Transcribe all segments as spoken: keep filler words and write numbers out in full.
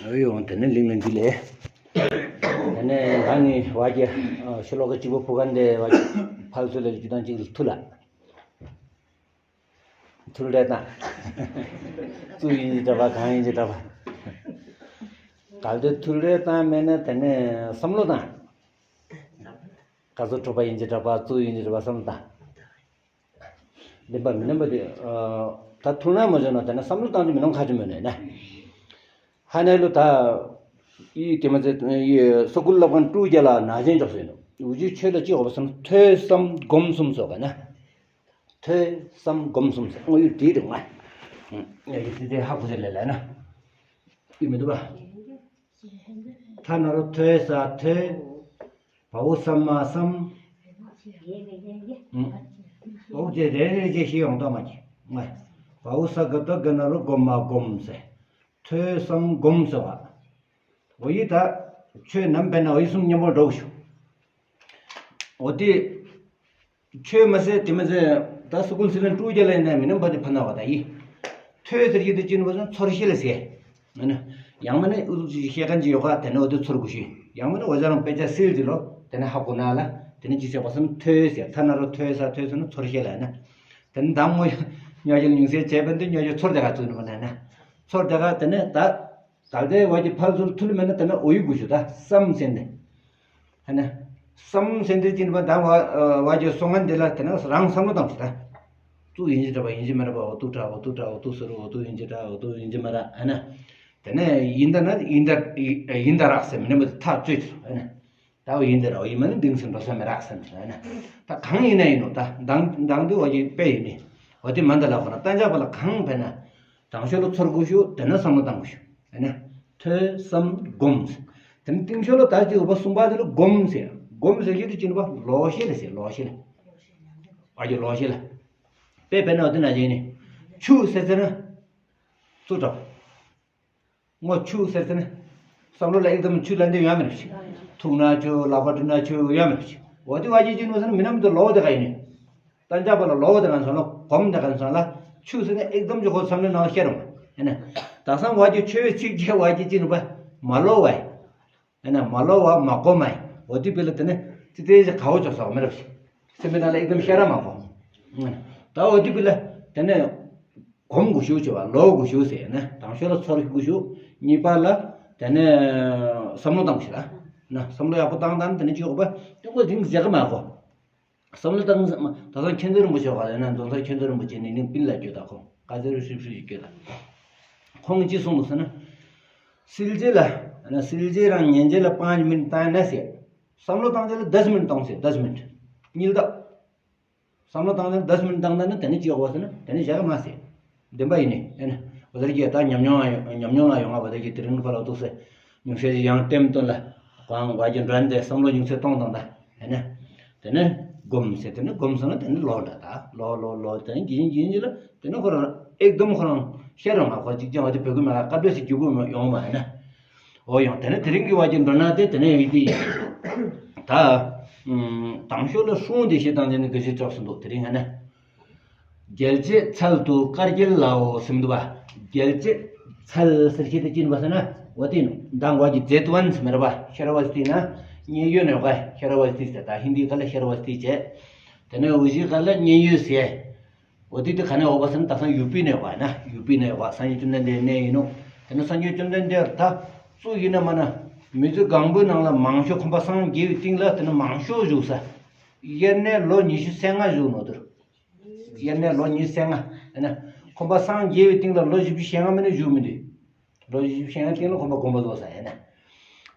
ཨོ་ཡོང་དེ་ནས་ལིང་ལིང་འདི་ལས། དེ་ནས་ད་ནི་བ་གི་ཤི་ལོ་ཀ་གཅིག་པོ་ཕུ་གན་དེ་བ་གི་ཕལ་ཚུལ་ལ་ལི་ཅུ་དང་གཅིག་ལ་ཐུ་ལ། ཐུལ་རེ་དང་། ཙུ་ཡིན་གྱི་འདྲ་བ་གང་ཡིན་གྱི་འདྲ་བ། གལ་ཏེ་ཐུལ་རེ་དང་མེད་ན་དེ་ནས་བསམ་བློ་དང་། ག་ཚོད་འཕྲོག་པ་ཡིན་གྱི་འདྲ་བ་ཙུ་ཡིན་གྱི་འདྲ་བ་བསམ་བློ་དང་། བདེན་པ་མི་བདེན་པ་དེ། ད་ཐུལ་ན་མ་བྱུང་ན་དེ་ནས་བསམ་བློ་བཏང་རྒྱུ་མི་ནོར་ཁ་ཅིག་མོད་ནས་ན། ཧ་ནས་ལུ་ད། ཡི་དེ་མ་ཚད་ཡི་སོ་ཀུལ་ལབ་མཁན་ཀྲུའུ་རྒྱལ་ལ་ན་གཞན་འཇོག་སོ་ཡིན་ནོ། འུ་ཅུའི་ཆོས་ལ་ཅི་འོ་བ་སོང་ཐོས་བསམ་སྒོམ་གསུམ་སོགས་ག་ན། ཐོས་བསམ་སྒོམ་གསུམ་ཟེར་དངོས་ཡོད་དེའི་རིགས་ང་། ཡ་ཡི་དེ་དེ་ཧ་གོ་ཟེར་ལས་ལས་ན། ཡི་མི་འདུག་པ། ཐ་ན་རོ་ཐོས་ས་ཐོས། བའོ་བསམ་མ་བསམ། འོག་ཅེ་རེ་རེ་ཅེ་ཤི་ཡོང་ཏོ་མ་ཅེ། བའོ་ས་ག་ཏོ་ག་ན་རོ་སྒོམ་མ་སྒོམ་ཟེར། ཐོས་བསམ་སྒོམ་ཟེར་བ། འོ་ཡི་ད། ཆོས་ནམ་པས་ན་འོ་ཡི་གསུམ་མཉམ་པོ་འགྲོ་ཤོག་འོ་དེ། ཆོས་མ་ཟད་དེ་མ་ཟད་ད་སུ་ཀུན་སི་ལན་ཀྲུའུ་རྒྱལ་ལ་ཡིན་ན་མི་ནམ་པ་དེ་ཕ་ན་བ་ད་ཡི། ཐོས་ཟེར་གྱི་དེ་ཅི་ནུ་བ་ཚོར་ཤེས་ལ་ཟེར། ཨ་ནི། ཡང་མིན་ན་ཨུ་ཚུགས་ཅིག་བཤད་མཁན་ཅིག་ཡོད་ག་དེ་ནི་འོ་དེ་ཚོར་དགོས་ཤེས། ཡང་མིན་ན་འོ་ཅག་རང་དཔེ་ཆ་སིལ་ཅིག་ལོ་དེ་ནི་ཧ་གོ་ན་ལ། དེ་ནི་ཅི་བྱས་པ་སམ་ཐོས་ཟེར་ཐ་ན་རོ་ཐོས་ས་ཐོས་ས་ནི་ཚོར་ཤེས་ལ་ན། དེ་ནི་དང་མོ་ཉོ་ཅིག་ཉུང་སེ་བྱས་པ་འདི་ཉོ་ཅིག་ཚོར་དེ་ག་བཙུགས་ནུ་བ་ན་ན། ཚོར་དེ་ག་དེ་ནི་ད། ད་ལྟའི་བ་གི་ཕལ་ཚུལ་ཐུལ་མེད་ན་དེ་ནི་འོ་ཡི་དགོས་ཤོག་ད་བསམ་སེམས་དེ། ཧ་ན། བསམ་སེམས་དེ་ཅི་ནི་བ་ད་བ་བ་གི་སོང་ངན་དེ་ལ་དེ་ནི་རང་བསམ་བློ་བཏང་ཤོག་ད། ཙུ་ཡིན་གྱི་འདྲ་བ་ཡིན་གྱི་མ་རེད་པ། འོ་ཏུ་དྲ་འོ་ཏུ་དྲ་འོ་ཏུ་ཟེར་འོ་ཏུ་ཡིན་གྱི་དྲ་འོ་ཏུ་ཡིན་གྱི་མ་ར་ཨ་ན། དེ་ནས་ཡིན་ད་ན་ཡིན་ད་ཡིན་ད་རག་ཟེར་མི་ནི་མི་ཐག་གཅོད་ཀྱི་ཨ་ན། ད་འོ་ཡིན་ད་ར་འོ་ཡིན་མ་ནི་འདིང་སེམས་འགྲོ་ས་མི་རག་ཟེར་ཨ་ན། ད་གང་ཡིན་ན་ཡིན་ནོ་ད་མདང་མདང་དུ་འོ་ཡི་དཔེ་ཡིན་ནི། འོ་དེ་མ་འདི་ལ་ཁོ་ན་གཏན་འཇགས་པ་ལ་གང་བས་ན། དང་ཤོ་ལ་ཚོར་དགོས་ཤུ་དེ་ན་བསམ་བློ་བཏང་དགོས་ཤུ་ཨ་ན། ཐོས་བསམ་སྒོམ། དེ་ནི་ཏིང་ཤོ་ལ་ད་ཅི་འོ་བ་གསུམ་པ་དེ་ལ་སྒོམ་ཟེར་སྒོམ་ཟེར་ཡོད་དུ་ཅི་ནི་བ་ལོ་ཤེ་ལ་ཟེར་ལོ་ཤེ་ལ། ཨ་ཡོ་ལོ་ཤེ་ལ། དཔེ་དཔེར་ན་འོ་དེ་ན་ཅི་ནི། ཆུ་ཟེར་ཟེར་ན། ཚུ་དྲག་སྔོ་ཆུ་ཟེར་ཟེར་ན། བསམ་བློ་ལ་ཨེག་དམ་ཆུ་ལ་འདི་ཡོད་མེད་རེད། ཐུག་ན་ཆུ་ལག་པ་བཀྲུ་ན་ཆུ་ཡོད་མེད་རེད། འོ་དེ་བ་ཅི་ཅི་ནོ་ཟེར་ན་མི་ནམ་དུ་ལོ་དེ་ག་ཡིན་ནི། ད་འཇག་པ་ལ་ལོ་དེ་ག་སོང་ལ་སྒོམ་དེ་ག་སོང་ལ་ཆུ་ཟེར་ན་ཨེག་དམ་ཆུ་ཁོ་བསམ་བློ་ནང་ཤེས་རུང་ཡིན་ན། ད་སང་བ་ཅི་ཆོས་ཚིག་ཅེ་བ་ཅི་ཅི་ནོ་བ་མ་ལོ་བ་ཡིན། ཨ་ན་མ་ལོ་བ་མ་གོ་མ་ཡིན། འོ་དེ་བི་ལ་དེ་ནི་ཙི་ཙི་ཞིག་གའོ་ཅོག་སོག་མི་རབས་ཤིག་སེམས་པའི་ནང་ལ་ཨེག་དམ་ཤེས་ར་མ་གོ། ད་འོ་དེ་བི་ལ་དེ་ནི་གོམ་དགོས་ཤུགས་བྱེད་པ་ལོ་དགོས་ཤུགས་ཟེར་ན་དང་ཤོ་ལ་ཚོར་དགོས་ཤུགས་གཉིས་པ་ལ་དེ་ནི་བསམ་བློ་བཏང་ཤིག་ལ་ན་བསམ་བློ་ཡག་པོ་བཏང་དང་དེ་ནི་ཅི་ཡོག་པ་ཏོག་པ་ཟིང་ཟེར་གི་མ་གོ། བསམ་བློ་བཏང་ཟེར་མ་ད་ཐང་མཁྱེན་བརྩེ་རིན་པོ་ཆེ་བ་ལ་ན་རྫོང་སར་མཁྱེན་བརྩེ་རིན་པོ་ཆེ་ནི་ནིང་པིན་ལ་སྐྱོད་ད་ཁོང་ཀ་ཟེར་ཧྲིབ་ཧྲིབ་སྐྱོད་ད། ཁོང་ཅི་གསུངས་འདུག་ཟེར་ན། སིལ་རྗེ་ལ་ན་སིལ་རྗེ་རང་ཉན་རྗེ་ལ་པང་མིན་བཏང་ན་ཟེར། བསམ་བློ་བཏང་རྗེ་ལ་དས་མིན་གཏོང་ཟེར་དས་མིན། གཉིད་ལྡབ། བསམ་བློ་བཏང་ན་དས་མིན་བཏང་ན་ནི་དེ་ནི་ཅི་ཡོག་པ་ཟེར་ན་དེ་ནི་བཞག་གི་མ་ཟེར། བདེན་པ་ཡིན་ནི་ཨེ་ན། འོ་ཟེར་གྱི་ད་ཉམས་མྱོང་ཡོང་ཉམས་མྱོང་ལ་ཡོང་བ་དེ་གི་དེ་རིང་ཕ་ལ་འདུག་ཟེར། ཉུང་ཤས་ཅིག་ཡང་ལྟེམ་སྟོན་ལ་ཁོང་བ་གྱི་འགྲོ་འདི་བསམ་བློ་ཉུང་ཚད་གཏོང་དང་ད་ཨེ་ན། དེ་ནི་སྒོམ་ཟེར་དེ་ནི་སྒོམ་ཟེར་ན་དེ་ནི་ལོ་འདྲ་ད་ལོ་ལོ་ལོ་དེ་ནི་གྱིན་གྱིན་གྱིན་ལ་དེ་ནི་ཁོ་རང་ཨེག་དམ་ཁོ་རང་ཤེས་རང་མ་ཁོ་གཅིག་ཀྱང་བ་དེ་བོད་ཀྱི་མ་ལ་སྐབས་འདྲ་ཞིག་རྒྱུ་དགོས་མ་ཡོང་མ་ཨེ་ན། འོ་ཡང་དེ་ནི་དེ་རིང་གི་བ་གྱི་འགྲོ་ན་དེ་དེ་ནི་ཡིན་དེ་ད་དང་ཤོ་ལ་སྲུང་དེ་ཞེས་དང་དེ་ནི་གི་ཞེས་ཙོགས་སུ་འདུག་དེ་རིང་ཨེ་ན། རྒྱལ་བྱེད་ཚལ་དུ་དཀར་རྒྱལ་ལའོ་ཟེར་འདུག་པ། རྒྱལ་བྱེད་ཚལ་ཟེར་ཞེས་དེ་ཅི་ཡིན་པ་ཟེར་ན་འོ་དེ་ནོ་མདང་བ་གི་ཛེ་ཏུ་ཝན་ཟེར་མེད་ར་པ་ཤ་ར་བ་སི་ཏི་ན་མཉན་ཡོད་ནོ་ག་ཤ་ར་བ་སི་ཏི་ཟེར་ད་ཧིན་དི་ག་ལ་ཤ་ར་བ་སི་ཏི་བྱས། དེ་ནས་འུ་ཞི་ག་ལ་མཉན་ཡོད་ཟེར། འོ་དེ་དེ་ག་ནས་འོ་པ་ཟེར་ན་ད་སང་ཡུ་པི་ནས་བ་ན་ཡུ་པི་ནས་བ་སངས་རྒྱས་བཅོམ་ལྡན་འདས་ནས་ཡིན་ནོ། དེ་ནས་སངས་རྒྱས་བཅོམ་ལྡན་འདས་ད་སུ་ཡིན་ན་མ་ན་མི་ཚོ་གང་པོའི་ནང་ལ་མང་ཤོས་ཁོམ་པ་སངས་རྒྱས་པའི་སྟེང་ལ་དེ་ནས་མང་ཤོས་བཞུགས་ས། དབྱར་གནས་ལོ་ཉི་ཤུ་རྩ་ལྔ་བཞུགས་ནོ་དུར། དབྱར་གནས་ལོ་ཉི་ཤུ་རྩ་ལྔ་ཡིན་ན། ཁོམ་པ་སངས་རྒྱས་པའི་སྟེང་ལ་ལོ་བཞི་བཅུ་ཞེ་ལྔ་མིན་ན་བཞུགས་མི་འདུག་ལོ་བཞི་བཅུ་ཞེ་ལྔ་སྟེང་ལ་ཁོམ་པ་དགོངས་པ་རྫོགས་ས་ཡིན་ན།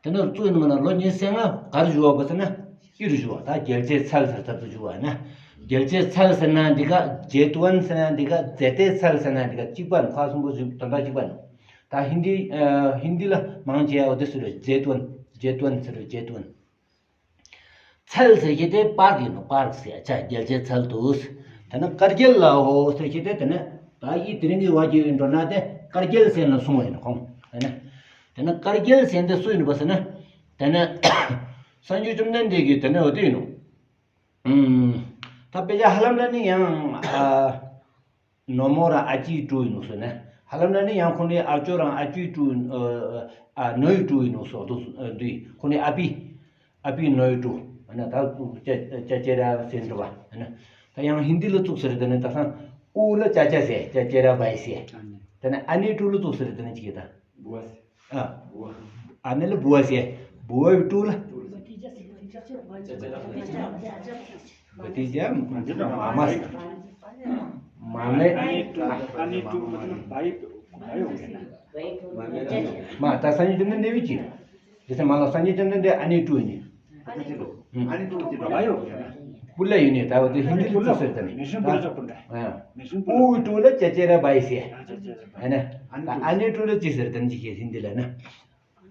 དེ་ནས་བཙུགས་ཡིན་མིན་ན་ལོ་ཉི་ཤུ་རྩ་ལྔ་གར་བཞུགས་པ་ཟེར་ན་དབྱར་བཞུགས་པ་ད་རྒྱལ་བྱེད་ཚལ་ཟེར་ཚར་དུ་བཞུགས་པ་ཡིན་ན། རྒྱལ་བྱེད་ཚལ་ཟེར་ན་འདི་ག་ཛེ་ཏུ་ཝན་ཟེར་ན་འདི་ག་ཛེ་ཏའི་ཚལ་ཟེར་ན་འདི་ག་གཅིག་པ་ནི་ཁ་གསུམ་པོ་བཞུགས་དོན་དག་གཅིག་པ་ནི། ད་ཧིན་དི་ཧིན་དི་ལ་མང་ཆེ་བ་འདི་ཟེར་རོ་ཛེ་ཏུ་ཝན་ཛེ་ཏུ་ཝན་ཟེར་རོ་ཛེ་ཏུ་ཝན། ཚལ་ཟེར་གྱི་དེ་པཱརྐ་ཡིན་ནོ། པཱརྐ་ཟེར་ཡ་ཆ་རྒྱལ་བྱེད་ཚལ་དུ། དེ་ནས་དཀར་རྒྱལ་ལའོ་ཟེར་གྱི་དེ་དེ་ནས་ད་ཡི་དེ་རིང་གི་བ་གྱི་འགྲོ་ན་དེ་དཀར་རྒྱལ་ཟེར་ན་གསུང་བ་ཡིན་ནོ་ཁོང་། དེ་ནས་དེ་ནས་དཀར་རྒྱལ་ཟེར་འདི་སུ་ཡིན་པ་ཟེར་ན། དེ་ནས་སངས་རྒྱས་བཅོམ་ལྡན་འདས་ཀྱི་དེ་ནས་འོ་དེ་ཡིན་ནོ། ད་དཔེ་ཆ་ཧ་ལམ་ལ་ནི་ཡང་ཨ། ནོ་མོ་ར་ཨ་ཅི་ཀྲུའུ་ཡིན་ནོ་ཟེར་ན། ཧ་ལམ་ན་ནི་ཡང་ཁོ་ནི་ཨ་ཅོ་རང་ཨ་ཅོའི་ཀྲུའུ་ཨ་ནོའི་ཀྲུའུ་ཡིན་ནོ་སོ་དུ་འདུས། ཁོ་ནི་ཨ་པི་ཨ་པི་ནོའི་ཀྲུའུ་ཨ་ན་ད་ཅ་ཅ་ཅེ་ར་ཟེར་འདུག་བ། ཨ་ན་ད་ཡང་ཧིན་དི་ལ་བཙུགས་ཟེར་དེ་ནི་ད་སང་ཨུ་ལ་ཅ་ཅ་ཟེར་ཅ་ཅེ་ར་བའི་ཟེར། དེ་ནི་ཨ་ནེའི་ཀྲུའུ་ལ་བཙུགས་ཟེར་དེ་ནི་ཅི་གི་ད། ཨ་ཨ་ནེ་ལ་བུ་བ་ཟེར། བུ་བའི་ཀྲུའུ་ལ། བ་ཏི་ཇ་མ་མ་ཟེར། མ་ལེ། མ་ད་སངས་རྒྱས་བཅོམ་ལྡན་འདས་བི་ཅི། དེ་སེ་མ་ལ་སངས་རྒྱས་བཅོམ་ལྡན་འདས་ཨ་ནེའི་ཀྲུའུ་ཡིན་ནི། ཨ་ནེའི་ཀྲུའུ་ཅི་འདྲ་བ་ཡོད། པུ་ལ་ཡིན་ནི། ད་བ་དེ་ཧིན་དི་ལ་ཅི་ཟེར་དེ་ནི། ཨུའི་ཀྲུའུ་ལ་ཅ་ཅེ་ར་བའི་ཟེར། ཨ་ནི་ཨ་ནེའི་ཀྲུའུ་ལ་ཅི་ཟེར་དེ་ནི་ཅི་ཧིན་དི་ལ་ན།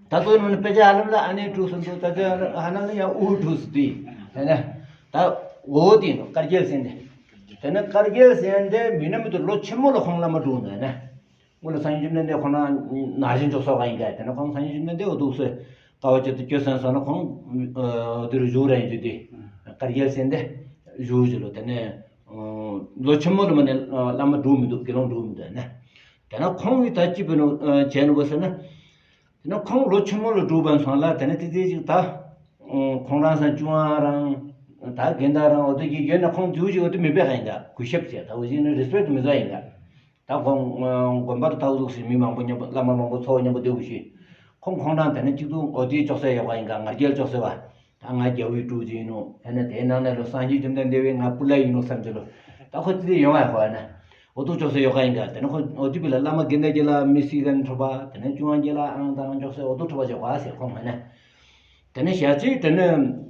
ད་ལྟོ་ནང་ནས་དཔེ་ཆ་ཧ་ལམ་ལ་ཨ་ནེའི་ཀྲུའུ་ཟེར་འདུག་ད་ལྟོ་ཧ་ལམ་ལ་ཡང་ཨུའི་ཀྲུའུ་ཟེར་དུས། ཨ་ནི་ད་འོ་དེ་ནོ་དཀར་རྒྱལ་ཟེར་འདི། དེ་ནི་དཀར་རྒྱལ་ཟེར་འདི་མི་ནམ་དུ་ལོ་ཆེན་མོ་ལ་ཁོང་བླ་མ་སྒྲུབ་ནས་ན། སྔོན་ལ་སངས་རྒྱས་བཅོམ་ལྡན་འདས་ཁོང་ན་ན་བཞིན་འཇོག་སོགས་ཡིན་ག། དེ་ནི་ཁོང་སངས་རྒྱས་བཅོམ་ལྡན་འདས་འོ་འདུག་སེ་དཀའ་བ་སྤྱད་དུ་སྐྱོ་སན་སོང་ན་ཁོང་དེ་རུ་བཞུགས་ར་ཡིན་དུས་དེ། དཀར་རྒྱལ་ཟེར་འདི་བཞུགས་ཞུ་ལོ། དེ་ནི་ལོ་ཆེན་མོ་ལ་མ་ནི་བླ་མ་སྒྲུབ་མི་འདུག་དགེ་སློང་སྒྲུབ་མི་འདུག་ན། དེ་ནི་ཁོང་གིས་ད་ཅི་བས་ནོ་བྱས་ནོ་བ་ཟེར་ན། དེ་ནས་ཁོང་ལོ་ཆེན་མོ་ལ་སྒྲུབ་པ་སོང་ལ། དེ་ནས་དེ་དེ་ཅིག་ད་ཁོང་རང་སང་ཅུང་རང་ད་དགེ་འདུན་རང་འོ་དེ་གི་ཡོད་ན་ཁོང་དུ་ཅིག་འོ་དེ་མི་དཔེ་ག་ཡིན་ག། གུས་ཞབས་བྱས་ད་འོ་ཅིག་ནི་རེ་སི་པེག་མི་བཟོ་ཡིན་ག། ད་ཁོང་དགོན་པར་ད་འོ་ཟུག་སི་མི་མང་པོ་མཉམ་པོ་བླ་མ་མང་པོ་ཚོགས་མཉམ་པོ་སྡོད་དགོས་ཤེས། ཁོང་ཁོང་རང་དེ་ནས་གཅིག་ཏུ་འོ་དེ་ཅོག་ས་ཡོད་ག་ཡིན་ག། ང་རྒྱལ་ཅོག་ས་བ། ད་ང་རྒྱལ་བའི་སྤྲུལ་ཅིག་ཡིན་ནོ། ཨེ་ན་དེའི་ནང་ནས་ལོ་སངས་རྒྱས་བཅོམ་ལྡན་འདས་བས་ང་སྤུ་ལ་ཡིན་ནོ་བསམ་གྱི་ལོ། ད་ཁོ་ཙི་ཙི་ཡོང་བ་ཧོ་ན། འོ་དུ་ཅོག་སེ་ཡོ་ག་ཡིན་ག། དེ་ནས་ཁོ་འོ་དུ་པི་ལ་བླ་མ་དགེ་འདུན་གྱི་ལ་མི་སི་གན་ཁྲོ་བ། དེ་ནས་ཅུང་ཨང་གྱི་ལ་ཨང་དང་ཅོག་སེ་འོ་དུ་ཁྲོ་བ་ཅོག་ག་ཟེར་ཁོང་ཧ་ན། དེ་ནས་ཞག་ཅིག་དེ་ནས་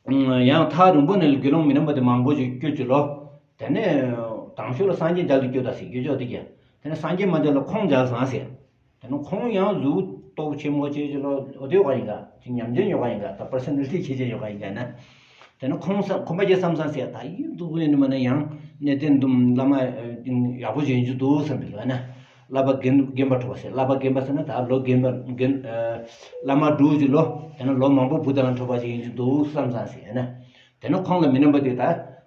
ཡང་ཐག་རིང་པོ་ནས་དགེ་སློང་མི་རྣམ་པ་དེ་མང་པོ་ཞིག་བསྐྱོད་ཀྱི་ལོ། དེ་ནས་དང་ཤོས་ལ་སངས་རྒྱས་མཇལ་དུ་བསྐྱོད་ད་ཟེར་བསྐྱོད་ཅོག་དེ་གྱ། དེ་ནས་སངས་རྒྱས་མ་མཇལ་ལ་ཁོང་མཇལ་སོང་ཟེར། དེ་ནས་ཁོང་ཡང་གཟུགས་སྟོབས་ཆེན་མོ་ཆེ་ཆེ་ལོ་འོ་དེ་ཡོ་ག་ཡིན་ག། ཅིག་ཉམས་ཅན་ཡོ་ག་ཡིན་ག། ད་པར་སོ་ན་ལི་ཊི་ཆེ་ཆེ་ཡོ་ག་ཡིན་ག་ན། དེ་ནས་ཁོང་ས་ཁོང་པ་ཅེ་བསམ་བསམ་ཟེར། ད་ཡིན་འདུག་ཡིན་མ་ན་ཡང་གནས་བརྟན་འདུམ་བླ་མ་ཡག་པོ་ཞིག་ཡིན་རྒྱུ་འདུག་བསམ་པའི་ལོ་ན། བསླབ་པ་རྒན་རྒན་པ་ཁྲོ་བ་ཟེར། བསླབ་པ་རྒན་པ་ཟེར་ན་ད་ལོ་རྒན་པ་རྒན་བླ་མ་འགྲུབ་ཀྱི་ལོ། དེ་ནས་ལོ་མང་པོ་བུ་དང་ཁྲོ་བ་ཞིག་ཡིན་རྒྱུ་འདུག་བསམ་བསམ་ཟེར་ན། དེ་ནས་ཁོང་ལ་མི་རྣམ་པ་དེ་ད་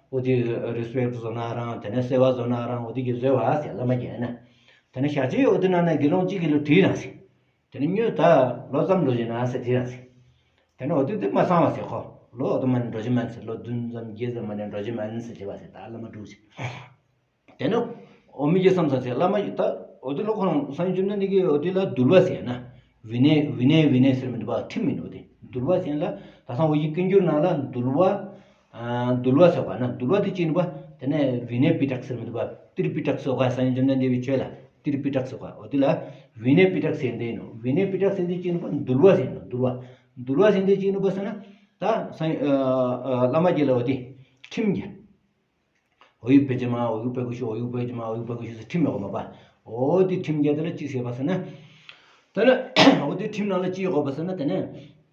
འོ་དེ་རེ་སི་པེག་ཊི་བཟོ་ན་རང་དེ་ནས་བརྩེ་བ་བཟོ་ན་རང་འོ་དེ་གི་བཟོས་བ་ཟེར་བླ་མ་རྒན་ན། དེ་ནས་ཞག་ཅིག་འོ་དེ་ནང་ན་དགེ་སློང་གཅིག་གིས་ལོ་དྲིས་རང་ཟེར། དེ་ནས་སྨྱོས་ད་ལོ་ཙམ་འགྲོ་བཞིན་ན་ཟེར་དྲིས་རང་ཟེར། དེ་ནས་འོ་དེ་དེ་མ་སང་བ་ཟེར་ཁོ། ལོ་འོ་དེ་མ་ནས་འགྲོ་བཞིན་མ་ཟེར། ལོ་བདུན་ཙམ་བརྒྱད་ཙམ་མ་ནས་འགྲོ་བཞིན་མ་ཟེར་དྲིས་བ་ཟེར། ད་བླ་མ་འགྲུབ་ཟེར། དེ་ནས་འོ་མི་རྒྱལ་བསམ་ས་ཟེར་བླ་མ་ད་འོ་དེ་ལོ་ཁོ་རང་སངས་རྒྱས་བཅོམ་ལྡན་འདས་ཀྱིས་འོ་དེ་ལ་འདུལ་བ་ཟེར་ན། བི་ནེ་བི་ནེ་བི་ནེ་ཟེར་མི་འདུག་པ། ཁྲིམས་མིན་འོ་དེ་འདུལ་བ་ཟེར་ལ་ད་སང་འོ་ཡི་ཀུན་འགྱུར་ནང་ལ་འདུལ་བ། འདུལ་བ་ཟེར་བ་ན་འདུལ་བ་དེ་ཅི་ནི་པ། དེ་ནས་བི་ནེ་པི་ཊ་ཀ་ཟེར་མི་འདུག་པ། ཏིར་པི་ཊ་ཀ་ཟེར་བ། སངས་རྒྱས་བཅོམ་ལྡན་འདས་པའི་ཆོས་ལ་ཏིར་པི་ཊ་ཀ་ཟེར་བ། འོ་དེ་ལ་བི་ནེ་པི་ཊ་ཀ་ཟེར་འདི་ནོ། བི་ནེ་པི་ཊ་ཀ་ཟེར་འདི་ཅི་ནི་པ། འདུལ་བ་ཟེར་ནོ། འདུལ་བ། འདུལ་བ་ཟེར་འདི་ཅི་ནི་པ་ཟེར་ན། ད་སངས་བླ་མ་རྒྱལ་ལ་འོ་དེ་ཁྲིམས་ཀྱི། འོ་ཡུག་པེ་ཅི་མ་འོ་ཡུག་པེ་ཀུ་ཤུ་འོ་ཡུག་པེ་ཅི་མ་འོ་ཡུག་པེ་ཀུ་ཤུ་ཟེར་ཁྲིམས་ཡོད་མ་པ། འོ་དེ་ཁྲིམས་རྒྱ་དེ་ལ་ཅི་ཟེར་བ་ཟེར་ན། དེ་ནས་འོ་དེ་ཁྲིམས་ནང་ལ་ཅི་ཡོད་པ་ཟེར་ན། དེ་ནས་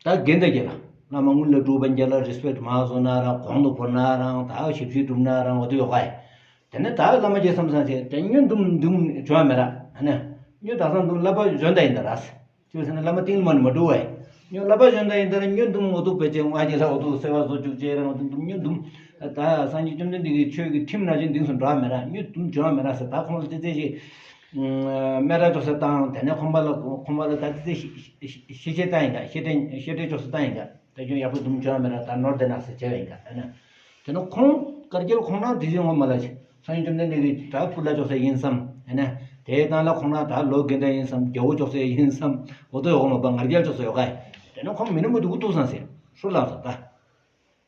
ད་དགེ་འདུན་གྱི་ལ་བླ་མ་དངུལ་ལ་སྒྲུབ་པ་རྒྱ་ལ་རེ་སི་པེག་ཊི་མ་བཟོ་ན་རང་གོང་དུ་བོར་ན་རང་ད་ཞིབ་ཞིབ་སྒྲུབ་ན་རང་འོ་དེ་ཡོད་ག་ཡ། དེ་ནས་ད་བླ་མ་རྒྱལ་བསམ་བསམ་ཟེར་དེ་སྨྱོ་འདུམ་འདུམ་བྱུང་བ་མེད་ར། ཨ་ནི་སྨྱོ་དག་སང་འདུམ་བསླབ་པ་གཞོན་དང་ཡིན་ད་ར་ཟེར། ཅི་ཟེར་ན་བླ་མ་ཏིང་ལ་མ་ནི་མ་འགྲོ་བས། སྨྱོ་བསླབ་པ་གཞོན་དང་ཡིན་ད་ར་སྨྱོ་འདུམ་འོ་དུ་བེད་ཅེ་ང་རྒྱལ་ལ་འོ་དུ་བརྩེ་བ་བཟོ་བཅུག་ཅེ་རང་འོ་དུ་འདུམ་སྨྱོ་འདུམ། ད་སངས་རྒྱས་བཅོམ་ལྡན་འདས་ཀྱི་ཆོས་ཀྱི་ཁྲིམས་ནང་བཞིན་འདུག་སུ་འགྲོ་བ་མེད་ར། སྨྱོ་འདུམ་བྱུང་བ་མེད་ར་ཟེར། ད་ཁོང་ལ་ཙི་ཙི་ཞིག་སྨད་ར་ཅོག་ས་བཏང་། དེ་ནས་ཁོང་པ་ལ་ཁོང་པ་ལ་ད་ཙི་ཙི་ཤི་ཤི་ཤི་ཤེས་བཏང་ཡིན་ག། ཤེས་བཏང་ཤེས་བཏང་ཅོག་ས་བཏང་ཡིན་ག། ད་ཁྱོད་ཡག་པོ་འདུམ་བྱུང་བ་མེད་ར། ད་ནོར་དེ་ན་ཟེར་བྱས་པ་ཡིན་ག། ཨ་ནི་དེ་ནས་ཁོང་དཀར་རྒྱལ་ཁོང་རང་དེ་བཞིན་འོང་མ་ལ་ཞིག་སངས་རྒྱས་བཅོམ་ལྡན་འདས་ཀྱི་ད་སྤུ་ལ་ཅོག་ས་ཡིན་བསམ། ཨ་ནི་དེའི་སྟེང་ལ་ཁོང་རང་ད་ལོ་དགེ་འདུན་ཡིན་བསམ། རྒྱལ་པོ་ཅོག་ས་ཡིན་བསམ། འོ་དོ་ཡོག་མ་པ་ང་རྒྱལ་ཅོག་ས་ཡོག་ག་ཡ། དེ་ནས་ཁོང་མི་ནི་མི་འདུག་འདུག་བསམ་ཟེར་ཧྲུ་ལངས་སོ་ད།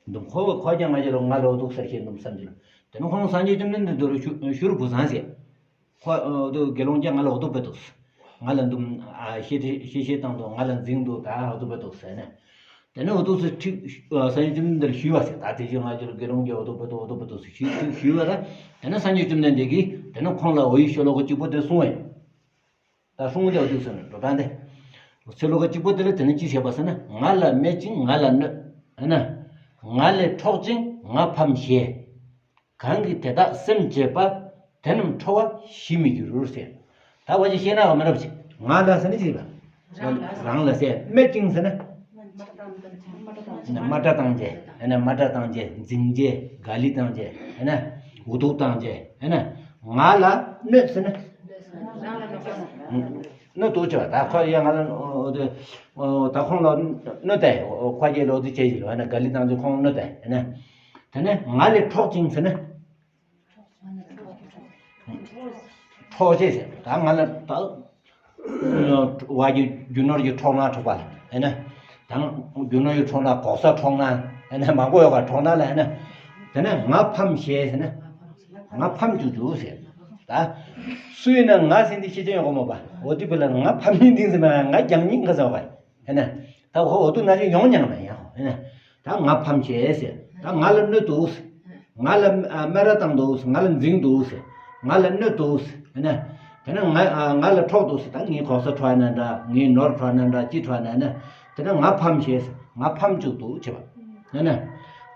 འདུམ་ཁོ་ཁོ་ཀྱང་ང་རྒྱལ་ལོ་ང་ལོ་འདུག་ཟེར་ཤེས་འདུམ་བསམ་གྱི་ལོ། དེ་ནས་ཁོང་སངས་རྒྱས་བཅོམ་ལྡན་འདས་དུ་རུ་ཞུ་ཞུ་རུ་བུ་བཟང་ཟེར། ཁོ་འོ་དོ་དགེ་སློང་ཀྱང་ང་ལོ་འོ་དོ་པེ་འདུག་ང་ལ་འདུམ་ཨ་ཤེས་ཤེས་ཤེས་བཏང་འདུག་ང་ལ་འཛིང་འདུག་ད་འོ་དོ་པེ་འདུག་ཟེར་ནས། དེ་ནས་འོ་དོ་ཚོ་ཁྲིག་སངས་རྒྱས་བཅོམ་ལྡན་འདས་ཞུས་པ་ཟེར། ད་དེ་བཞིན་ང་ཚོ་དགེ་སློང་གིས་འོ་དོ་པེ་འདུག་འོ་དོ་པེ་འདུག་ཟེར་ཞུས་ཞུས་པ་ལ། དེ་ནས་སངས་རྒྱས་བཅོམ་ལྡན་འདས་ཀྱིས་དེ་ནས་ཁོང་ལ་འོ་ཡི་ཤོ་ལོ་ཀ་གཅིག་པོ་དེ་གསུངས་པ་ཡིན། ད་གསུང་དེ་འོ་དེ་ཟེར་ན་འགྲོ་སྟངས་དེ། ཤོ་ལོ་ཀ་གཅིག་པོ་དེ་ལ་དེ་ནས་ཅི་བཤད་པ་ཟེར་ན། ང་ལ་སྨད་ཅིང་ང་ལ་གནོད། ཨ་ནི། ང་ལས་འཕྲོག་ཅིང་ང་ཕམ་བྱེད། གང་གིས་དེ་དག་སེམས་བྱེད་པ། དེ་རྣམས་ཁྲོ་བ་ཞི་མི་འགྱུར་ཟེར། ད་བ་ཅི་ཤེས་ན་ག་མི་རབ་ཅིག་ང་ལ་ཟེར་ན་ཅི་རེད་པ། རང་ལ་ཟེར། སྨད་ཅིང་ཟེར་ན། དམའ་དྲག་བཏང་བྱས། ཨ་ནི་དམའ་དྲག་བཏང་བྱས། འཛིང་བྱས། ག་ལི་བཏང་བྱས། ཨ་ནི་འུ་ཐུག་བཏང་བྱས། ཨ་ནི་ང་ལ་གནོད་ཟེར་ན། གནོད་འདུག་ཅེས་པ། ད་ཁོ་ཡ་ང་ལ་ཨོ་དེ་ཨོ་ད་ཁོང་ལ་གནོད་དེ་ཁོ་རྒྱལ་ལོ་དེ་བྱེད་ཀྱི་ལོ་ན་ག་ལི་བཏང་ཚེ་ཁོང་གནོད་དེ་ན། དེ་ནས་ང་ལས་འཕྲོག་ཅིང་ཟེར་ན། འཕྲོག་ཅེས་ཟེར། ད་ང་ལ་ད་བ་གི་རྒྱུ་ནོར་གྱི་འཕྲོག་ན་འཕྲོག་པ་ལ་ཨེ་ན། ད་རྒྱུ་ནོར་གྱི་འཕྲོག་ན་གོག་ས་འཕྲོག་ན་ཨེ་ན་མང་པོ་ཡོད་པ་འཕྲོག་ན་ལ་ཨེ་ན། དེ་ནས་ང་ཕམ་ཞེས་ཟེར་ན། ང་ཕམ་བཅུག་བཅུག་ཟེར། ད་སུ་ཡིན་ན་ང་ཟེར་འདི་ཤེས་ཅན་ཡོད་གོ་མོ་པ། འོ་དེ་བས་ལ་ང་ཕམ་ཡིན་འདི་ཟེར་མ་ང་རྒྱང་ཉིན་ག་ཟེར་བ་ཨེ་ན། ད་ཁོ་འོ་དུ་ན་ཅིག་ཡོང་ཉང་མ་ཡང་ཨེ་ན། ད་ང་ཕམ་བྱས་ཟེར། ད་ང་ལ་གནོད་འདུག་ཟེར། ང་ལ་ཨ་སྨད་ར་བཏང་འདུག་ཟེར། ང་ལ་འཛིང་འདུག་ཟེར། ང་ལ་གནོད་འདུག་ཟེར་ཨེ་ན། དེ་ནས་ང་ཨ་ང་ལ་འཕྲོག་འདུག་ཟེར། ད་ངའི་གོག་ས་འཕྲོག་ན་འདྲ། ངའི་ནོར་འཕྲོག་ན་འདྲ། ཅི་འཕྲོག་ན་ཨེ་ན། དེ་ནས་ང་ཕམ་བྱས་ཟེར། ང་ཕམ་བཅུག་འདུག་ཅེས་པ་ཨེ་ན།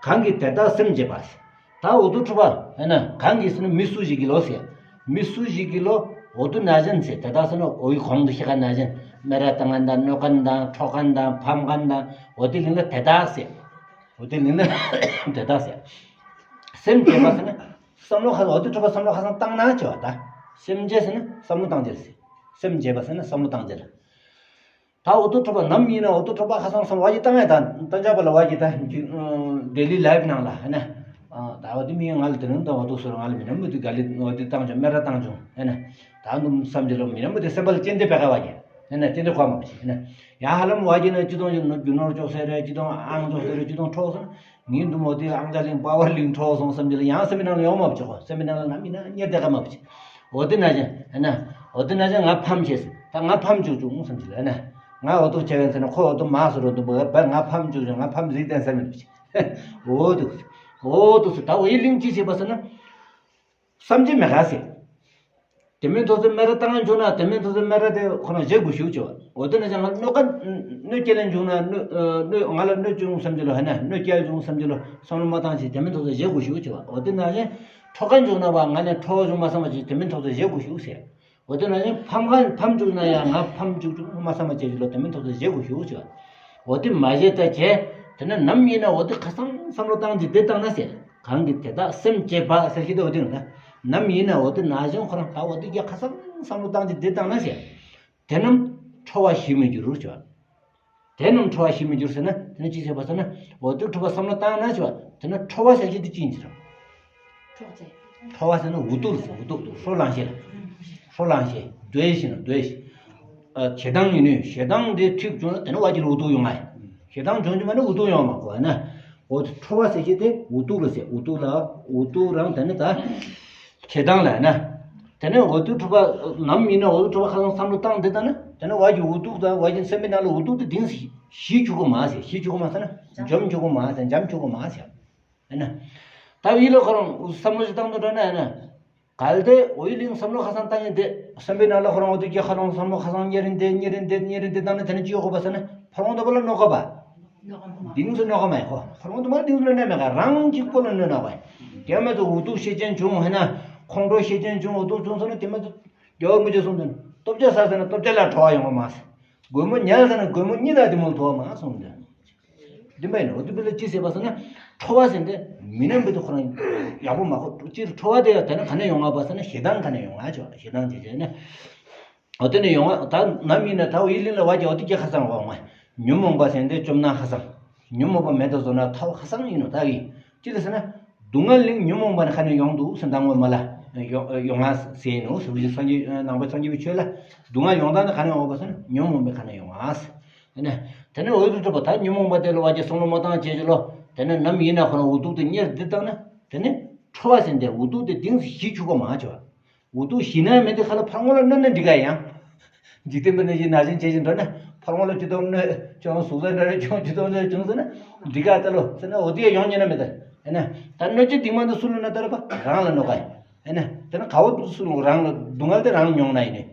གང་གིས་དེ་དག་སེམས་བསྐྱེད་པ་ཟེར། ད་འོ་དུ་འཕྲོག་པ་ཨེ་ན་གང་གིས་ཟེར་ན་མི་སུ་ཞིག་གིས་ལོ་ཟེར། མི་སུ་ཞིག་གིས་ལོ་འོ་དུ་ན་བཞིན་ཟེར། དེ་དག་ཟེར་ན་འོ་ཡི་གོང་དུ་ཤི་ཁ་ན་བཞིན་སྨད་ར་བཏང་མཁན་དང་གནོད་མཁན་དང་འཕྲོག་མཁན་དང་ཕམ་མཁན་དང་འོ་དེ་ལིང་ལ་དེ་དག་ཟེར། འོ་དེ་ལིང་ལ་དེ་དག་ཟེར། སེམས་བསྐྱེད་པ་ཟེར་ན་བསམ་བློ་ཁ་འོ་དུ་འཕྲོག་པ་བསམ་བློ་ཁ་སང་བཏང་ན་ཆེ་བ། ད་སེམས་བསྐྱེད་ཟེར་ན་བསམ་བློ་བཏང་རྒྱུ་ཟེར། སེམས་བསྐྱེད་པ་ཟེར་ན་བསམ་བློ་བཏང་རྒྱུ་ལ། ད་འོ་དུ་འཕྲོག་པ་ནམ་ཡིན་ན་འོ་དུ་འཕྲོག་པ་ཁ་སང་སང་བ་ཡི་བཏང་ཡ་ད་ད་ཅག་པ་ལ་བ་ཡི་ད་ཌེ་ལི་ལའིབ་ནང་ལ་ཧེ་ན། ད་འོ་དུ་མི་ང་ལ་དེ་རིང་ད་འོ་དུ་སོར་ང་ལ་མི་ནམ་མི་དུ་ག་ལི་འོ་དུ་བཏང་བྱུང་སྨད་ར་བཏང་བྱུང་ཧེ་ན། ད་འདུམ་བསམ་གྱི་ལོ་མི་ནམ་མི་དུ་སེམས་པ་ལ་ཅན་དེ་པེ་ཁ་བ་གྱི་ཧེ་ན་ཅན་དེ་ཁོ་མ་བྱེད་ཧེ་ན། ཡ་ཧ་ལམ་བ་གྱི་ན་ཅི་དང་རྒྱུ་ནོར་ཅོག་སེ་རེ་ཅི་དང་ཨང་ཅོག་སེ་རེ་ཅི་དང་འཕྲོག་སོང་། ངའི་འདུམ་འོ་དེ་ཨང་ཅག་གླིང་པ་བར་གླིང་འཕྲོག་སོང་བསམ་གྱི་ལ་ཡང་སེམས་ནང་ལ་ཡོང་མ་བྱེད་གོ་སེམས་ནང་ལ་ནམ་ཡིན་ན་གཉེར་དེ་ག་མ་བྱེད། འོ་དེ་ན་ཅན་ཨ་ན། འོ་དེ་ན་ཅན་ང་ཕམ་བྱས་ཟེར། ད་ང་ཕམ་བཅུག་བཅུག་བསམ་གྱི་ལ་ཨ་ན། ང་འོ་དུ་བྱས་པས་ཟེར་ན་ཁོ་འོ་དུ་མ་སོར་འོ་དུ་བ་ང་ཕམ་བཅུག་བཅུག་ང་ཕམ་གཟིགས་ལྡན་ཟེར་མི་འདུག་འོ་དུ། འོ་དུ་ཟེར། ད་འོ་ཡི་གླིང་ཅི་བྱེད་པ་ཟེར་ན། བསམ་གྱིས་མི་ཁྱབ་ཟེར། དེ་མིན་ཐོག་ཚེ་སྨད་ར་བཏང་བྱུང་ན་དེ་མིན་ཐོག་ཚེ་སྨད་ར་དེ་ཁོ་རང་བཞེས་དགོས་ཞུ་ཆེ་བ། འོ་དེ་ན་ཅང་ང་གནོད་ཀ་གནོད་སྐྱེལ་ལེན་བྱུང་ན་གནོད་གནོད་ང་ལ་གནོད་བྱུང་བསམ་གྱི་ལོ་ཧེ་ན་གནོད་སྐྱེལ་བྱུང་བསམ་གྱི་ལོ་བསམ་བློ་མ་བཏང་ཞིག་དེ་མིན་ཐོག་ཚེ་བཞེས་དགོས་ཞུ་ཆེ་བ། འོ་དེ་ན་ཅང་འཕྲོག་ཀ་བྱུང་ན་བ་ང་ལ་འཕྲོག་བྱུང་མ་བསམ་པ་ཅིག་དེ་མིན་ཐོག་ཚེ་བཞེས་དགོས་ཞུ་ཟེར། འོ་དེ་ན་ཅང་ཕམ་ཀ་ཕམ་བཅུག་ན་ཡང་ང་ཕམ་བཅུག་བཅུག་མ་བསམ་པ་ཅིག་ལོ་དེ་མིན་ཐོག་ཚེ་བཞེས་དགོས་ཞུ་ཆེ་བ། འོ་དེ་མ་བྱས་ད་བྱས། དེ་ན་ནམ་ཡིན་ན་འོ་དེ་ཁ་སང་བསམ་བློ་བཏང་ཅིག་དེ་བཏང་ན་ཟེར། གང་གིས་དེ་དག་སེམས་བསྐྱེད་པ་ཟེར་གྱི་འདུག་འོ་དེ་ན་ནམ་ཡིན་ན་འོ་དེ་ན་གཞོན་ཁོ་རང་ད་འོ་དེ་གྱ་ཁ་སང་བསམ་བློ་བཏང་ཅིག་དེ་བཏང་ན་ཟེར། དེ་རྣམས་ཁྲོ་བ་ཞིག་མི་འགྱུར་རོ་ཆེ་བ། དེ་རྣམས་ཁྲོ་བ་ཞིག་མི་འགྱུར་ཟེར་ན་དེ་ན་ཅི་ཟེར་བ་ཟེར་ན་འོ་དེ་ཁྲོ་བ་བསམ་བློ་བཏང་ན་ཆེ་བ་དེ་ན་ཁྲོ་བ་ཟེར་གྱི་དེ་ཅི་ཡིན་ཟེར། ཁྲོ་བ་ཟེར་ན་འུ་ཐུག་ཟེར། འུ་ཐུག་འུ་ཐུག་ཧྲོ་ལང་ཤེ་ལ། ཧྲོ་ལང་ཤེ་འདོད་ཤེ་ན་འདོད་ཤེ། ཨ་ཞེ་སྡང་ཡིན་ནོ། ཞེ་སྡང་དེ་འཁྲིགས་བྱུང་ན་དེ་ནི་བ་གྱི་ལ་འུ་ཐུག་ཡོང་ང་། ཞེ་སྡང་བྱུང་བྱུང་མ་ནི་འུ་ཐུག་ཡོང་མ་གོ་ན། འོ་དེ་ཁྲོ་བ་ཟེར་ཤེ་དེ་འུ་ཐུག་ལ་ཟེར། འུ་ཐུག་ལ་འུ་ཐུག་རང་དེ་ནི་ད་ཞེ་སྡང་ལ་ན། དེ་ནི་འོ་དེ་ཁྲོ་བ་ནམ་ཡིན་ན་འོ་དེ་ཁྲོ་བ་ཁ་སང་བསམ་བློ་བཏང་དེ་ད་ན་དེ་ནི་བ་གྱི་འུ་ཐུག་དང་བ་གྱི་སེམས་པའི་ནང་ལ་འུ་ཐུག་དེ་དེང་ཞི་ཆུག་གོ་མ་ཟེར། ཞི་ཆུག་གོ་མ་ཟེར་ན་འཇོམས་ཆུག་གོ་མ་ཟེར། འཇམ་ཆུག་གོ་མ་ཟེར། ཨ་ན། ད་ཡིད་ལ་ཁོ་རང་བསམ་བློ་ཞིག་བཏང་དུ་འགྲོ་ན་ཨ་ན། གལ་ཏེ་འོ་ཡི་གླིང་བསམ་བློ་ཁ་སང་བཏང་ཡིན་ཏེ་བསམ་པའི་ནང་ལ་ཁོ་རང་འོ་དེ་སྐྱེ་ཁ་རང་བསམ་བློ་ཁ་སང་ཉེ་རིན་ཏེ་ཉེ་རིན་ཏེ་ཉེ་རིན་ཏེ་བཏང་ན་དེ་ནི་ཅི་ཡོད་གོ་བ་ཟེར་ན་ཕར་ངོ་དུ་བ་ལ་གནོད་ག་བ། དེང་སུ་གནོད་ག་མ་ཡིན་ཁོ། ཕར་ངོ་དུ་མ་དེང་སུ་གནོད་ན་མེད་ག་རང་གཅིག་པོ་ལ་གནོད་ན་བ། དེ་མ་ཐུ་འུ་ཐུག་ཤེས་ཅན་བྱུང་ཧེ་ན་ཁོང་ཁྲོ་ཤེས་ཅན་བྱུང་འུ་ཐུག་བྱུང་སོང་ན་དེ་མ་ཐུ་རྒྱལ་བ་མི་བྱེད་གསུངས་དོན་སྟོབས་ཆ་ས་ཟེར་ན་སྟོབས་ཆ་ལ་ཁྲོ་བ་ཡོང་བ་མ་ཟེར། རྒོད་མོ་ཉལ་ཟེར་ན་རྒོད་མོ་གཉིད་ལ་དེ་མོ་ཐོ་བ་མ་གསུངས་དོན། འདི་པའི་ནོ་འདི་པའི་ལ་ཅི་ཟེར་བ་ཟེར་ན་ཁྲོ་བ་ཟེར་འདི་མི་ནམ་བི་དུ་ཁོ་རང་ཡག་པོ་མ་ཁོ་ཅིར་ཁྲོ་བ་དེ་ཡང་དེ་ནི་ག་ནས་ཡོང་ང་བ་ཟེར་ན་ཞེ་སྡང་ག་ནས་ཡོང་ང་ཆོ་ཞེ་སྡང་ཅེས་བྱས་ནས། འོ་དེ་ནས་ཡོང་ང་ད་ནམ་ཡིན་ན་ད་འོ་ཡི་གླིང་ལ་བ་ཀྱི་འོ་དེ་སྐྱེ་ཁ་སང་འོང་བ་ཉོན་མོངས་པ་ཟེར་འདི་བཅོམ་ན་ཁ་སང་ཉོན་མོངས་པ་མེད་དུ་བཟོ་ན་ཐའོ་ཁ་སང་ཡིན་ནོ་ད་གི་ཅི་ལ་ཟེར་ན། སྡུག་བསྔལ་གླིང་ཉོན་མོངས་པ་ནི་ག་ནས་ཡོང་འདུག་ཟེར་ན་སྔོན་མ་ལ་ཡོང་ཡོང་ང་ཟེར་ནོ་ཟེར་བ་ཞིག་སངས་རྒྱས་ནང་པའི་སངས་རྒྱས་པའི་ཆོས་ལ་སྡུག་བསྔལ་ཡོང་སྟངས་ནི་ག་ནས་ཡོང་བ་ཟེར་ན་ཉོན་མོངས་པའི་ག་ནས་ཡོང་ང་ཟེར། དེ་ནས་འོ་དུ་གྲུབ་པ་ད་ཉོན་མོངས་པ་དེ་ལ་བ་ཀྱི་བསམ་བློ་མ་བཏང་བྱས་ཀྱི་ལོ། དེ་ནས་ནམ་ཡིན་ན་ཁོ་རང་འུ་ཐུག་དེ་གཉེར་འདི་བཏང་ན་དེ་ནས་ཁྲོ་བ་ཟེར་འདི་འུ་ཐུག་དེ་དེང་སུ་ཞི་ཆུག་གོ་མ་ཆོ། འུ་ཐུག་ཞི་ན་མེད་དེ་ཁ་ལ་ཕར་ངོ་ལ་གནོད་ན་འགྲིག་ག་ཡང་། འཇིག་རྟེན་པའི་ནང་བཞིན་ན་གཞོན་བྱེད་བཞིན་འགྲོ་ན་ཕར་ངོ་ལ་ཅི་དང་གནོད་ཅང་ཟུག་ས་འདྲ་རེ་ཅང་ཅི་དང་འདྲ་བྱུང་ཟེར་ན་འགྲིག་ག་ད་ལོ་ཟེར་ན་འོ་དེ་ཡང་ཡོང་ཉན་ན་མེད་ད། ཨེ་ན་ད་གནོད་བྱེད་སྡིག་མ་འདི་སུ་ལ་གནོད་ད་ར་པ་རང་ལ་གནོད་ག་ཡང་། ཨེ་ན་དེ་ན་ག་བོ་སུ་ལ་རང་ལ་སྡུག་བསྔལ་དེ་རང་མྱོང་ན་ཡིན་ནི།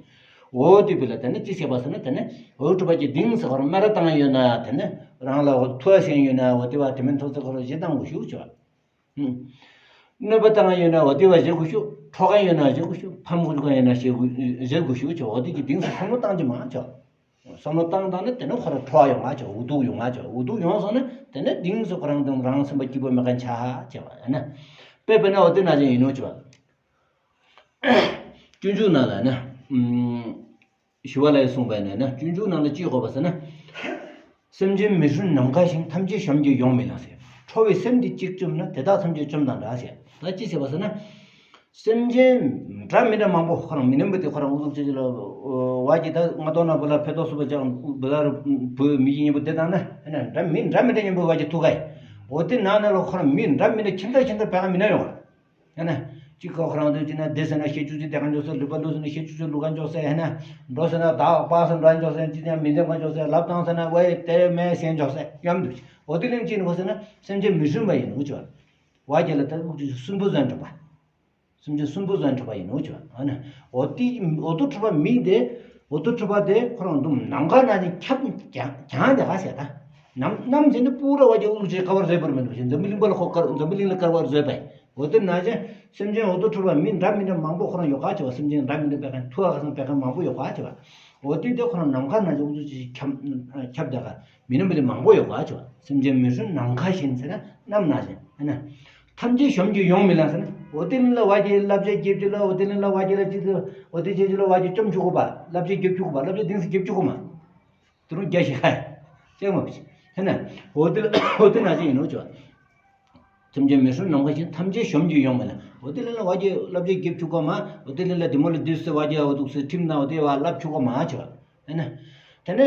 འོ་དེ་བི་ལ་དེ་ནི་ཅི་བྱེད་པ་ཟེར་ན་དེ་ནི་འོ་གྲུབ་པ་ཀྱི་གདིང་ཟེར་ཁོ་རང་སྨད་ར་བཏང་ཡོད་ན་དེ་ནི་རང་ལ་འོ་ཐུ་བ་ཟིན་ཡོད་ན་འོ་དེ་བ་དེ་མིན་ཐོག་ཚེ་ཁོ་རང་ཞེ་སྡང་གོ་ཞུགས་བྱོས། གནོད་པ་བཏང་ཡོད་ན་འོ་དེ་བ་ཞེ་གོ་ཞུགས། འཕྲོག་མཁན་ཡོད་ན་ཞེ་གོ་ཞུགས། ཕམ་གོ་མཁན་ཡོད་ན་ཞེ་གོ་ཞེ་གོ་ཞུགས་བྱོས། འོ་དེ་ཀྱི་གདིང་ཟེར་བསམ་བློ་བཏང་ཅི་མ་བྱོས། བསམ་བློ་བཏང་བཏང་ན་དེ་ནི་ཁོ་རང་ཁྲོ་བ་ཡོང་ང་ཆོག་འུ་ཐུག་ཡོང་ང་ཆོག་འུ་ཐུག་ཡོང་སོང་ན་དེ་ནི་གདིང་ཟེར་ཁོ་རང་དང་རང་སེམས་པ་སྐྱིད་པོ་མེད་མཁན་ཆ་ཧ་ཆེ་བ་ཡིན་ན། དཔེ་དཔེར་ན་འོ་དེ་ན་ཅན་ཡིན་ནོ་ཆེ་བ། སྤྱོད་འཇུག་ནང་ལ་ནི། ཞི་བ་ལྷས་གསུངས་པ་ཡིན་ན། སྤྱོད་འཇུག་ནང་ལ་ཅི་ཡོད་པ་ཟེར་ན། སེམས་ཅན་མི་སྲུན་ནམ་མཁའ་བཞིན། ཐམས་ཅད་བྱམས་ཀྱིས་ཡོངས་སྨིན་ལ་ཟེར། ཁྲོ་བའི་སེམས་འདི་གཅིག་བཅོམ་ན། དེ་དག་ཐམས་ཅད་བཅོམ་དང་འདྲ་ཟེར། ད་ཅི་ཟེར་བ་ཟེར་ན། སེམས་ཅན་འདྲ་མི་འདྲ་མང་པོ་ཁོ་རང་མི་ནན་པོ་དེ་ཁོ་རང་ཨུ་ཚུགས་ཅིག་ལ་བ་གི་ད་ང་ཏོ་ན་བུ་ལ་ཕེ་ཏོ་སུ་བ་ཅག་བུ་ལ་རུ་བུ་མི་གི་ཉིན་པོ་དེ་དང་ན་ཧེ་ན་འདྲ་མི་འདྲ་མི་འདྲ་ཉིན་པོ་བ་གི་ཐུག་ག་ཡི། འོ་དེ་ནང་ན་ལ་ཁོ་རང་མི་འདྲ་མི་འདྲ་ཁྱིམ་ད་ཁྱིམ་ད་བས་ཀ་མི་ན་ཡོང་བ། ཡང་ན། གཅིག་ཁོ་རང་དུ་གཅིག་ན་བདེ་ཟེར་ན་ཤེས་བཅུག་ཅིག་དེ་ག་འཇོག་ས། ལུས་པ་ལུས་ཟེར་ན་ཤེས་བཅུག་ཅིག་ལུས་ག་འཇོག་ས། ཡང་ན། འགྲོ་ཟེར་ན་བདག་པ་ཟེར་འགྲོ་འཇོག་ས། གཅིག་ཀྱང་མི་འདེམ་ག་འཇོག་ས། ལབ་བཏང་ཟེར་ན་ཝེ་དེ་མེ་ཟེར་འཇོག་ས་ཡོང་འདུག་འོ་དེ་ལེན་ཅིག་ནི་བ་ཟེར་ན་སེམས་ཅན་མི་སྲུན་པ་ཡིན་ནོ་ཅོ། བ་རྒྱ་ལ་ད་ལུག་ཅིག་སྲུན་པོ་ཟོན་འགྲོ་བ། སེམས་ཅན་སྲུན་པོ་ཟོན་འགྲོ་བ་ཡིན་ནོ་ཅོ། ཨ་ན། འོ་དེ་འོ་དུ་ཁྲོ་བ་མི་དེ། འོ་དུ་ཁྲོ་བ་དེ་ཁོ་རང་དུ་ནམ་མཁའ་ན་ནི་ཁྱབ་ཀྱང་ཀྱང་དེ་ག་ཟེར་ད། ནམ་ནམ་ཟེར་ནི་པུ་ར་བ་རྒྱ་ཨུ་ཅེ་ཀ་བར་ཟོས་པར་མི་འདུག་ཅེ། འཛམ་བུ་གླིང་པ་ལ་ཁོ་ཀར་འཛམ་བུ་གླིང་ལ་ཀར་བར་ཟོས་པས། འོ་དེ་ན་ཅེ་སེམས་ཅན་འོ་དོ་ཁྲོ་བ་མི་འདྲ་མི་འདྲ་མང་པོ་ཁོ་རང་ཡོད་ག་ཅེ་བ། སེམས་ཅན་འདྲ་མི་འདྲ་བས་ཀ་ཐུ་བ་ག་སང་བས་ཀ་མང་པོ་ཡོད་ག་ཅེ་བ། འོ་དེ་དེ་ཁོ་རང་ནམ་མཁའ་ན་ཅེ་ཨུ་ཅེ་ཁྱབ་ཁྱབ་དེ་ག་མི་ནམ་བུ་ལི་མང་པོ་ཡོད་ག་ཅེ་བ། སེམས་ཅན་མི་སྲུན་ནམ་མཁའ་བཞིན་ཟེར་ན་ནམ་ན་བཞིན་ཨ་ན། ཐམས་ཅད་བྱམས་ཀྱིས་ཡོངས་སྨིན་ལ་ཟེར་ན། འོ་དེ་ནི་ལ་བ་ཅེ་བསླབ་བྱ་རྒྱབ་ཅིག་ལ། འོ་དེ་ནི་ལ་བ་ཅེ་ལ་ཅི་ཟེར། འོ་དེ་ཅེ་ཅི་ལ་བ་ཅེ་བཅོམ་ཆུག་གོ་པ། བསླབ་བྱ་རྒྱབ་ཆུག་གོ་པ། བསླབ་བྱ་དེང་སང་རྒྱབ་ཆུག་གོ་མ། དེ་རུ་རྒྱ་ཞིག་ཧ། ཅེ་མ་བྱེད་ན། འོ་དེ་འོ་དེ་ན་ཅི་ཡིན་ནོ་ཅོ། ཐམས་ཅད་མི་སྲུན་ནམ་མཁའ་བཞིན། ཐམས་ཅད་བྱམས་ཀྱིས་ཡོངས་སྨིན་ལ། འོ་དེ་ལ་ལ་བ་ཅེ་བསླབ་བྱ་རྒྱབ་ཆུག་གོ་མ། འོ་དེ་ལ་ལ་དེ་མོ་ལ་དུས་སུ་བ་ཅེ་འོ་དུག་སུ་ཁྲིམས་ན་འོ་དེ་བ་བསླབ་ཆུག་གོ་མ་ཅོ། ཨ་ན། དེ་ནས་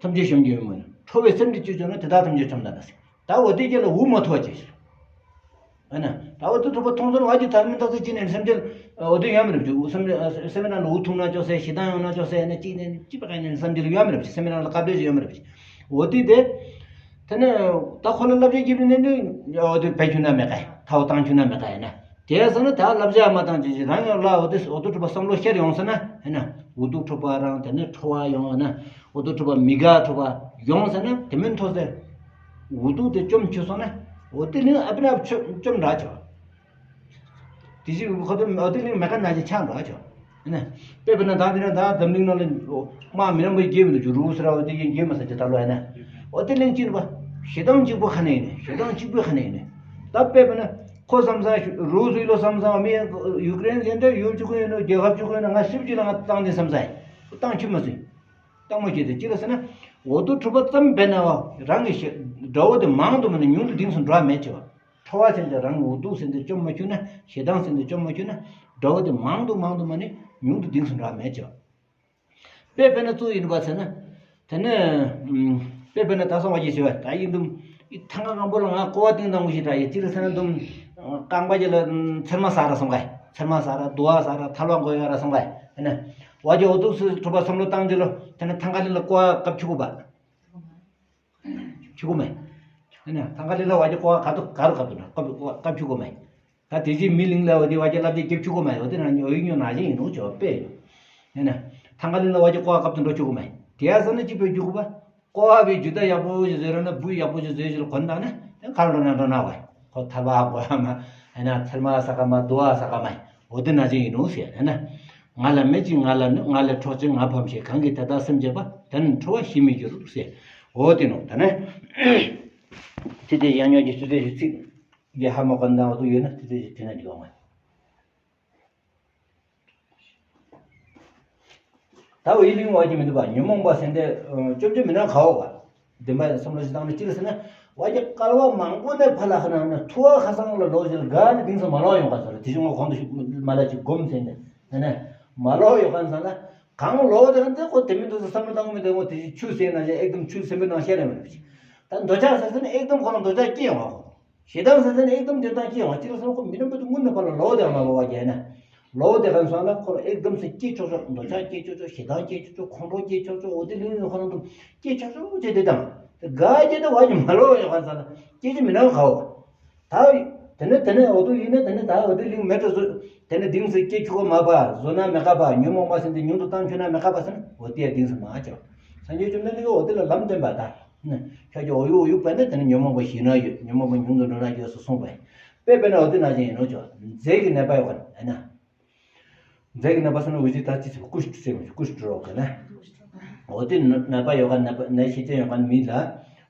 ཐམས་ཅད་བྱམས་ཀྱིས་ཡོངས་སྨིན་ལ། ཁྲོ་བའི་སེམས་འདི་གཅིག་བཅོམ་ན། དེ་དག་ཐམས་ཅད་བཅོམ་དང་འདྲ་ཟེར། ད་འོ་དེ་རྒྱ་ལ་འུ་མ་ཐུ་བ་ཅེ་ཟེར། ཨ་ན། ད་འོ་དེ་ཐུབ་པ་མཐོང་ཚོར་བ་ཅི་ཐ་མི་ཐག་ཚེ་ཅི་ནས་སེམས་ཅན་འོ་དེ་ཡོད་མི་རབས་ཅིག་སེམས་སེམས་ནང་ལ་འུ་ཐུང་ན་ཅོག་སེ་ཞེ་སྡང་ཡོང་ན་ཅོག་སེ་ནས་ཅི་ནས་ཅི་པ་ག་ནས་སེམས་ཅན་ཡོད་མི་རབས་ཅིག་སེམས་ནང་ལ་དཀའ་སྤྲོས་ཅིག་ཡོད་མི་རབས་ཅིག་འོ་དེ་དེ། དེ་ནས་ད་ཁོ་ལ་བསླབ་བྱ་རྒྱབ་ནས་ནི་འོ་དེ་བས་ཆུག་ན་མེད་ཀ་ཐའོ་བཏང་ཆུག་ན་མེད་ཀ་ཡིན་ན། དེ་ཟེར་ན་ད་བསླབ་བྱ་མ་བཏང་ཅི་ཅི་རང་ཡང་ལ་འོ་དེ་འོ་དེ་ཐུབ་པ་བསམ་བློ་ཤར་ཡོང་ཟེར་ན་ཡིན་ན། འུ་དུག་ཁྲོ་བ་རང་དེ་ནས་ཁྲོ་བ་ཡོང་ན། འོ་དོ་ཁྲོ་བ་མི་དགའ་ཁྲོ་བ་ཡོང་ཟེར་ན་དེ་མིན་ཐོ་ཟེར། འུ་དུག་དེ་བཅོམ་ཆུ་སོང་ན། འོ་དེ་ལིང་ཨ་པི་ན་བཅོམ་ར་ཆོ། དེ་བཞིན་ཁོ་དོ་འོ་དེ་ལིང་མེ་ཀ་ན་ཅི་ཆ་ར་ཆོ། ཨ་ན། དཔེ་དཔེར་ན་ད་དེ་ན་ད་འཛམ་གླིང་ནང་ལ་དམག་མི་རྣམས་པའི་རྒྱལ་མི་འདུག་ཅུ་རུ་སི་ར་འོ་དེ་ཡིན་རྒྱལ་མ་ས་ཅི་ད་ལོ་ཨ་ན། འོ་དེ་ལིང་ཅི་ནི་པ། ཞེ་སྡང་གཅིག་པོ་ཁ་ནས་ཡིན་ནི། ཞེ་སྡང་གཅིག་པོའི་ཁ་ནས་ཡིན་ནི། ད་དཔེ་དཔེར་ན་ཁོ་བསམ་ས་རུ་སི་ལོ་བསམ་ས་མི་ཡུ་ཀེ་རེན་ཟེར་འདི་ཡུལ་གཅིག་པོ་ཡིན་ནོ་རྒྱལ་ཁབ་གཅིག་པོ་ཡིན་ནོ་ང་སྲིབ་གཅིག་ལ་ང་བཏང་དེ་བསམ་ས་ཡིན། བཏང་ཆུ་མ་སྲིད། བཏང་མ་ཤེས་ཏེ་ཅི་ལ་ཟེར་ན། འོ་དོ་ཁྲོ་བ་ཙམ་འབད་ན་བ་རང་གི་ཞེ་དགྲ་བོ་དེ་མང་དུ་མ་ནི་ཉུང་དུ་གཏིང་སུ་འགྲོ་བ་མེད་ཅེས་པ། ཁྲོ་བ་ཟེར་ཏེ་རང་འུ་དུག་ཟེར་ཏེ་བཅོམ་མ་ཆུག་ན། ཞེ་སྡང་ཟེར་ཏེ་བཅོམ་མ་ཆུག་ན། དགྲ་བོ་དེ་མང་དུ་མང་དུ་མ་ནི་ཉུང་དུ་གཏིང་སུ་འགྲོ་བ་མེད་ཅེས་པ། དཔེ་དཔེར་ན་གཙོ་ཡིན་པ་ཟེར་ན། དེ་ནས་ཨུམ། དཔེ་དཔེར་ན་ད་སོང་བ་ཞིག་ཟེར་བ་ད་ཡིན་དུམ། ཐང་ཀ་སྐམ་པོ་ལ་ང་ཀོ་བ་ཏིང་དང་གུ་ཞིག་ད་ཡིན་ཅི་ལ་ཟེར་ན་དུམ། རྐང་པ་ཅིག་ལ་ཚེར་མ་ཟ་ར་སོང་ག་ཚེར་མ་ཟ་ར་དུ་བ་ཟ་ར་ཐལ་བ་འགོ་ཡོད་ར་སོང་ག་ཨ་ན། བ་ཅི་འོ་དུག་སུ་ཁྲོ་བ་བསམ་བློ་བཏང་ཅི་ལོ། དེ་ནས་ཐང་ཀ་ལི་ལ་ཀོ་བ་བཀབ་ཆུ་གུ་པ། ཆུ་གུ་མེ། ཨ་ན་ཐང་ཀ་ལི་ལ་བ་ཅི་ཀོ་བ་ག་དུ་ག་རུ་བཀབ་དུ་ན་བཀབ་བཀབ་ཆུ་གུ་མེ། ད་དེ་རྗེས་མི་གླིང་ལ་འོ་དེ་བ་ཅི་ལབ་ཅི་རྒྱབ་ཆུ་གུ་མེ། འོ་དེ་ན་ཉོ་ཡིག་ཉོ་ན་ཅི་ཡིན་ནོ་ཅོ་པེ་ཡོ། ཨ་ན་ཐང་ཀ་ལི་ལ་བ་ཅི་ཀོ་བ་བཀབ་དུ་འགྲོ་ཆུ་གུ་མེ། དེ་ཡ་ས་ན་ཅི་པེ་ཆུ་གུ་པ། ཀོ་བ་བའི་རྒྱུ་ད་ཡག་པོ་ཞིག་བཟོས་ར་ན་བུ་ཡག་པོ་ཞིག་བཟོས་ཞིག་ལ་གོན་དང་ན་དེ་ག་རུ་འགྲོ་ན་འགྲོ་ན་བ། ཁོ་ཐལ་བ་གོ་ཡ་མ། ཨ་ན་ཚེར་མ་ཟ་ག་མ་དུ་བ་ཟ་ག་མ། འོ་དེ་ན་ཅི་ཡིན་ནོ་ཟེར་ཨ་ན། ང་ལ་མེད་ཅིག་ང་ལ་ནི་ང་ལས་འཕྲོག་ཅིང་ང་ཕམ་བྱེད། གང་གིས་དེ་དག་སེམས་བསྐྱེད་པ། དེ་ནི་ཁྲོ་བ་ཞི་མི་འགྱུར་ཟེར། འོ་དེ་ནོ་ད་ནི། ཚིག་དེ་ཡང་ཉོ་གི་ཚིག་དེ་ཞིག་ཚིག་གི་ཧ་མ་གོ་འདང་བ་དུ་ཡོད་ན་ཚིག་དེ་ཞིག་དྲན་ན་འགྱོ་ང་། ད་འོ་ཡི་ལིང་བ་ཅི་མི་འདུག་པ་ཉོན་མོངས་པ་ཟེར་འདི་བཅོམ་རྒྱུ་མི་ནང་ག་འོ་བ། བདེན་པ་བསམ་བློ་ཞིག་བཏང་ནས་ཅི་ལ་ཟེར་ན། བ་ཅི་སྐལ་བ་མང་པོ་ནས་ཕར་ལ་ཁ་ན་ན་ཐུ་བ་ཁ་སང་ལ་ལོ་ཞིག་ལ་དགའ་ནས་དེང་སང་མ་ལོག་ཡོང་ག་ཟེར་དེ་བཞིན་ངོ་གོང་དུ་ཞིག་མ་ལ་ཅིག་སྒོམ་ཟེར་ནས་ན་ན་མ་ལོག་ཡོང་ག་ཟེར་ན། གང་ལོག་དེ་ག་འདི་ཁོ་དེ་མི་འདུག་ཟེར་བསམ་བློ་བཏང་མི་འདུག་ངོ་དེ་བཞིན་ཆུ་ཟེར་ན་ཅི་ཨེག་དམ་ཆུ་སེམས་པའི་ནང་བཤད་རེ་མི་འདུག་ཅིག་ད་འདོད་ཆགས་ཟེར་ཟེར་ན་ཨེག་དམ་ཁོ་རང་འདོད་ཆགས་སྐྱེ་ཡོང་བ་ཁོ། ཞེ་སྡང་ཟེར་ཟེར་ན་ཨེག་དམ་དེ་དང་སྐྱེ་ཡོང་བ་ཅི་ལ་ཟེར་ན་ཁོ་མི་རྣམ་པ་དེ་སྔོན་ནས་ཕར་ལ་ལོག་དེ་ག་མ་ལོག་བ་རྒྱལ་ན། ལོག་དེ་ག་སོང་ན་ཁོ་ལ་ཨེག་དམ་ཟེར་སྐྱེ་ཆོག་ཆོག་འདོད་ཆགས་སྐྱེ་ཆོག་ཆོག་ཞེ་སྡང་སྐྱེ་ཆོག་ཆོག་ཁོང་ཁྲོ་སྐྱེ་ཆོག་ཆོག་འོ་དེ་ལིང་ལིང་ཁོ་རང་དུ་སྐྱེ་ཆོག་ཆོག་ཅེས་དེ་དང་། དེ་ག་ཅེ་དེ་བ་ཉི་མ་ལོག་ཡོད་ག་ཟེར་ན་སྐྱེ་ཅི་མི་ནང་ག་འོ། ད་དེ་ནས་དེ་ནས་འོ་དུ་ཡིན་ན་དེ་ནས་ད་འོ་དེ་ལིང་མེད་དུ་བཟོ། དེ་ནས་དིང་ཟེར་སྐྱེ་ཆོག་ག་མ་པ་བཟོ་ན་མེད་ག་པ་ཉོན་མོངས་པ་ཟེར་འདི་ཉུང་དུ་བཏང་ཆོག་ན་མེད་ག་པ་ཟེར་ན་འོ་དེ་ཡ་དིང་ཟེར་མ་ཆོག་སངས་རྒྱས་བཅོམ་ལྡན་འདས་ཀྱིས་འོ་དེ་ལ་ལམ་སྟོན་པ་ད། ཁྱོད་ཀྱི་འོ་ཡུག་འོ་ཡུག་པས་ན་དེ་ནི་ཉོན་མོངས་པ་ཞི་ན་ཡོད། ཉོན་མོངས་པ་ཉུང་དུ་འགྲོ་ན་ཡོད་ཟེར་གསུངས་པས། དཔེ་དཔེར་ན་འོ་དེ་ན་ཅན་ཡིན་ནོ་ཅོ། རྫས་ཀྱི་ནད་པ་ཡོད་ག་ན། རྫས་ཀྱི་ནད་པ་ཟེར་ན་འོ་ཅི་ད་ཅི་ཟེར་ཀུ་ཤ་ཟེར་ཀུ་ཤ་འགྲོ་ག་ན། འོ་དེ་ནད་པ་ཡོད་ག་ནད་པ་ནད་ཤེས་ཅན་ཡོད་ག་མི་ལ།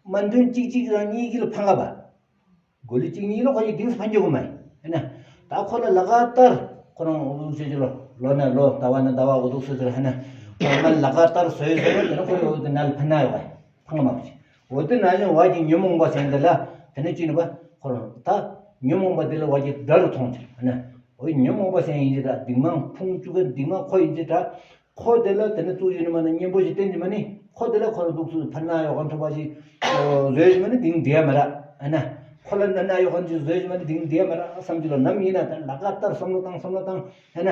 སྨན་ཐུན་གཅིག་གཅིག་རང་གཉིས་ཀྱི་ལ་ཕན་ག་པ། གོ་ལི་གཅིག་གཉིས་ལ་ཁོ་ཡི་དིང་ཕན་གྱི་གོ་མ་ཡིན། ཧེ་ན། ད་ཁོ་ལ་ལ་ག་ཏར་ཁོ་རང་འོ་ཟེར་ཅི་ལོ། ལོ་ན་ལོ་ཟླ་བ་ན་ཟླ་བ་འོ་དུག་སུ་ཟེར་ཧ་ན་ཁོ་ལ་ལ་ག་ཏར་སོས་ཟེར་ན་དེ་ནི་ཁོ་ལ་འོ་དུ་ན་ལ་ཕན་ན་ཡོད་པ་ཕང་མ་བྱེད། འོ་དུ་ན་ཡང་བ་གི་ཉོན་མོངས་པ་ཟེར་འདི་ལ་དེ་ནི་ཅི་ནི་པ་ཁོ་ད་ཉོན་མོངས་པ་དེ་ལ་བ་གི་དགྲ་རུ་མཐོང་ཅིག་ཧ་ན། འོ་ཉོན་མོངས་པ་ཟེར་ཡིན་ཅི་ད་སྡིག་མ་ཕུང་བཅུ་གི་སྡིག་མ་ཁོ་ཡིན་ཅི་ད། ཁོ་དེ་ལ་དེ་ནི་བཙུགས་ཡོད་ནི་མ་ནི་གཉེན་པོ་ཞིག་བསྟེན་གྱི་མ་ནི་ཁོ་དེ་ལ་ཁོ་ལ་འདུག་ཚུལ་ཕན་ན་ཡོད་ག་འཐོབ་པ་ཞིག་བཟོས་ཞིག་མ་ནི་དིང་དེ་མ་ར་ཨ་ན། ཁོ་ལ་ན་ན་ཡོད་ག་ཅིག་བཟོས་ཞིག་མ་ནི་དིང་དེ་མ་ར་བསམ་གྱི་ལོ་ནམ་ཡིན་ན་ད་ལ་ག་ཏར་བསམ་བློ་བཏང་བསམ་བློ་བཏང་ཨ་ན།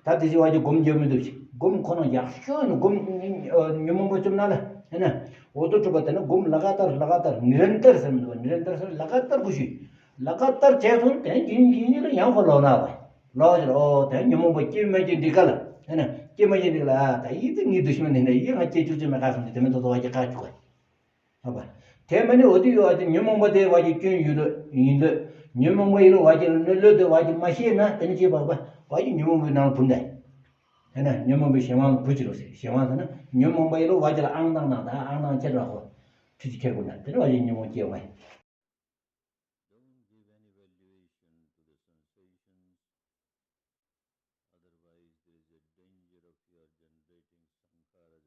ད་དེ་ཞིག་བ་ཀྱི་སྒོམ་རྒྱབ་མི་འདུག་ཅིག་སྒོམ་ཁོ་ན་ཡག་ཤོས་ནི་སྒོམ་ཉོན་མོངས་པ་བཅོམ་ན་ལ་ཨ་ན། འོ་དོ་གྲུབ་པ་དེ་ནི་སྒོམ་ལ་ག་ཏར་ལ་ག་ཏར་ནི་རན་ཏར་ཟེར་མི་འདུག་ནི་རན་ཏར་ཟེར་ལ་ག་ཏར་གུ་ཞུས། ལ་ག་ཏར་བྱས་སོང་དེ་ཡིན་ཡིན་ལ་ཡང་ཁོ་ལོ་ན་བ། ལོ་ཞིག་ཨོ་དེ་ཉོན་མོངས་པ་སྐྱེ་མ་སྐྱེ་འདི་ག་ལ། ཨ་ན་སྐྱེ་མ་སྐྱེ་འདི་ག་ལ་ཨ་ད་ཡིད་དེ་ངའི་འདུ་ཤེས་མ་ནི་ན་ཡིད་ང་སྐྱེ་བཅུག་ཅེས་མ་ག་སོང་དེ་མི་འདུག་བ་ཀྱི་ཁ་བཅུག་ག་ཨ་བ། དེ་མ་ནི་འོ་དེ་ཡོད་བ་དེ་ཉོན་མོངས་པ་དེ་བ་ཀྱི་སྐྱོན་ཡོད་ལོ་ཡིན་ལོ། ཉོན་མོངས་པ་ཡིན་ལོ་བ་ཀྱི་ལོ་ལོ་དེ་བ་ཀྱི་མ་ཤེས་ན་དེ་ནི་ཅེས་པ་བ་བ་ཀྱི་ཉོན་མོངས་པའི་ནང་བུན་ད། དེ་ན་ཉོན་མོངས་པའི་གཞན་དབང་བུ་ཅི་རོ་ཟེར་གཞན་དབང་ཟེར་ན་ཉོན་མོངས་པ་ཡིན་ལོ་བ་ཀྱི་ལ་ཨང་དང་ནང་ད་ཨང་དང་ཁྱེར་ར་ཧོ། ཁྲི་ཅི་ཁྱེར་དགོས་ན་དེ་ནི་བ་ཀྱི་ཉོན་མོངས་སྐྱེ་བ་ཡིན། Don't give any valuation to the sensations, otherwise there is a danger of your generating sankharas